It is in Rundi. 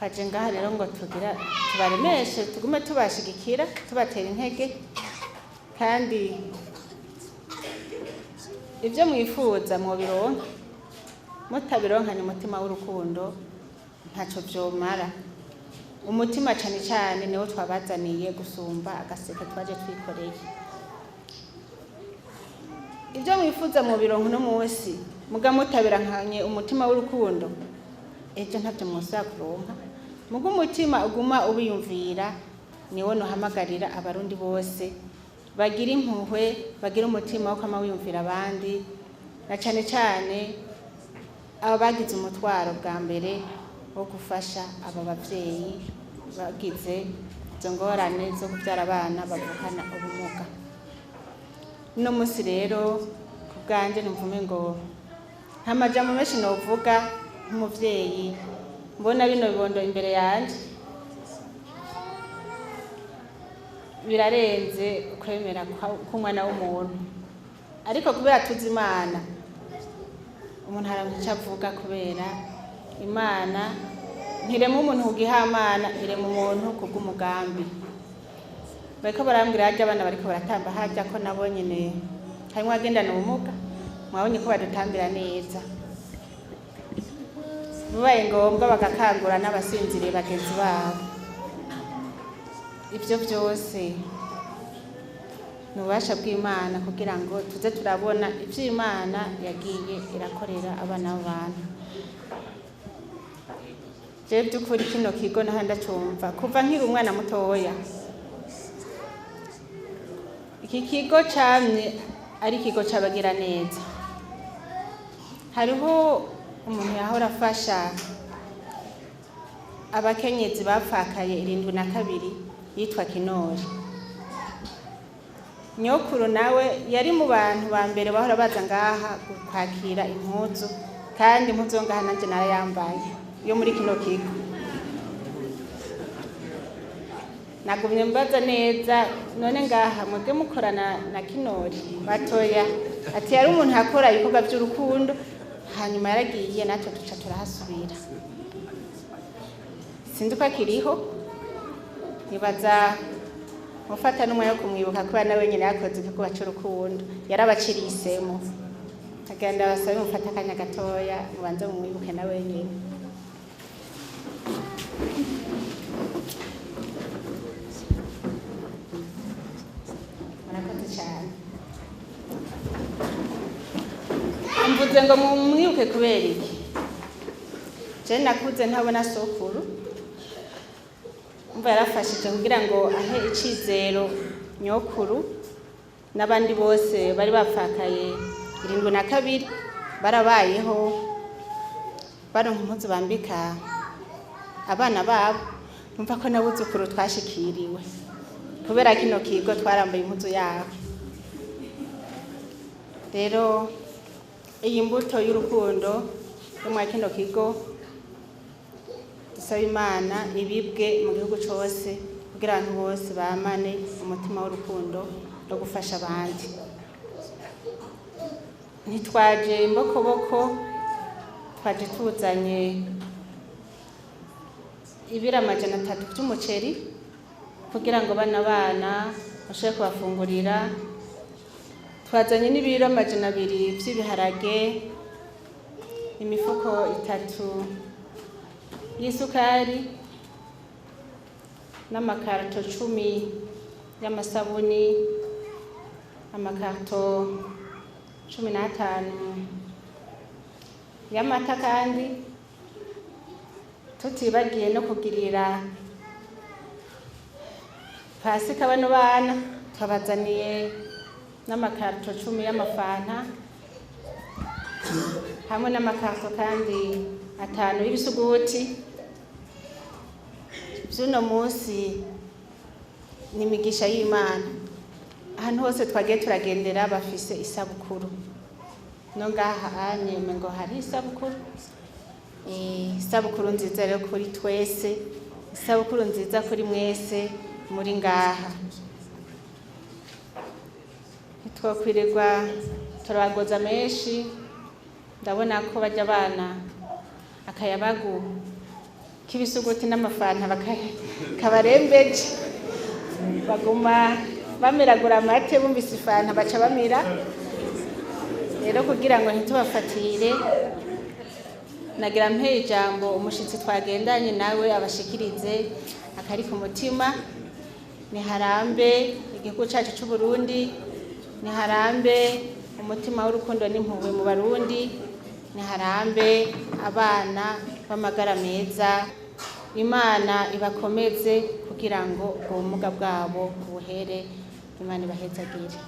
Twaje ngaha rero ngo tugira tubaremeshe, tugume tubashigikira, tubatera intege, kandi ibyo mwifuza mwobironka. Mutabironkanye umutima w'urukundo ntaco vyomara. Umutima cane cane niwo twabazaniye gusumba agaseke twaje twikoreye. Ibyo mwifuza mwobironka uno munsi, muga mutabirankanye umutima w'urukundo, ejo ntavyo mwosubira kuronka. Muga umutima uguma ubiyumvira, niwo nohamagarira abarundi bose bagira impuhwe, bagira umutima wo kwama wiyumvira abandi, na cane cane aba bagize umutwaro bwa mbere wo gufasha aba bavyeyi bagize izo ngorane zo kuvyara abana bavukana ubumuga. Uno munsi rero ku bwanje numva umengo nta majambo menshi novuga nk'umuvyeyi mbona bino bibondo imbere yanje, birarenze kwemera k'umwana w'umuntu. Ariko kubera tuzi Imana, umuntu aramenya ico avuga, kubera Imana ntirema umuntu ku gihamana, irema umuntu kubw'umugambi. Bariko barambwira harya abana bariko baratamba harya ko nabo nyene harimwo abagendana ubumuga, mwabonye ko badutambira neza. Bibaye ngombwa bagakangura n'abasinziriye bagenzi babo. Ivyo vyose ni ububasha bw'Imana kugira ngo tuze turabona ivyo Imana yagiye irakorera abana b'abantu. Jewe by'ukuri kino kigo naho ndacumva kuva nkiri umwana mutoya. Iki kigo camye ari ikigo c'abagira neza. Hariho umuntu yahora afasha abakenyezi bapfakaye 72 yitwa Kinori. Nyokuru nawe yari mu bantu ba mbere bahora baza ngaha kwakira impuzu, kandi impuzu yo ngaha nanje narayambaye yo muri kino kigo. Nagumye mbaza neza, none ngaha mwebwe mukorana na Kinori batoya? Ati yari umuntu akora ibikorwa by'urukundo, hanyuma yaragiye natwe duca turahasubira. Sinzi ko akiriho, nibaza mufata n'umwanya wo kumwibuka kubera nawe nyene yakoze igikorwa c'urukundo, yarabaciriye isemo. Agenda basabe mufate akanya gatoya mubanze mumwibuke nawe nyene. Murakoze cyane. Mvuze ngo mumwibuke kubera iki? Je nakuze ntabona sokuru, umva yarafashije kugira ngo ahe icizero nyokuru n'abandi bose bari bapfakaye 72, barabayeho baronka impuzu bambika abana babo. Numva ko n'abuzukuru twashikiriwe kubera kino kigo twarambaye impuzu yabo. Rero iyi mbuto y'urukundo yo mwa kino kigo dusaba Imana ibibwe mu gihugu cose kugira abantu bose bamane umutima w'urukundo no gufasha abandi. Ntitwaje imbokoboko, twaje tuzanye ibiro 300 by'umuceri kugira ngo bana bana bashobore kubafungurira. Twazanye n'ibiro 200 by'ibiharage, imifuko 3 y'isukari n'amakarito 10 y'amasabuni, amakarito 15 y'amata, kandi tutibagiye no kugirira Pasika bano bana, twabazaniye n'amakarito 10 y'amafanta hamwe n'amakarito kandi 5 y'ibisuguti. Vy'uno munsi ni imigisha y'Imana. Ahantu hose twagiye turagendera bafise isabukuru. No ngaha anye ngo hari isabukuru. Isabukuru nziza rero kuri twese, isabukuru nziza kuri mwese muri ngaha. Ntitwokwirirwa turabagoza menshi, ndabona ko bajya abana akayabagu k'ibisuguti n'amafanta kabarembeje, baguma bamiragura amate, bumvise ifanta baca bamira. Rero kugira ngo ntitubafatire, nagira mpe ijambo umushitsi twagendanye nawe abashikirize akari ku mutima. Niharambe igihugu cacu c'u Burundi, niharambe umutima w'urukundo n'impuhwe mu Barundi, niharambe abana b'amagara meza. Imana ibakomeze kugira ngo ubwo bumuga bwabo buhere. Imana ibahezagire.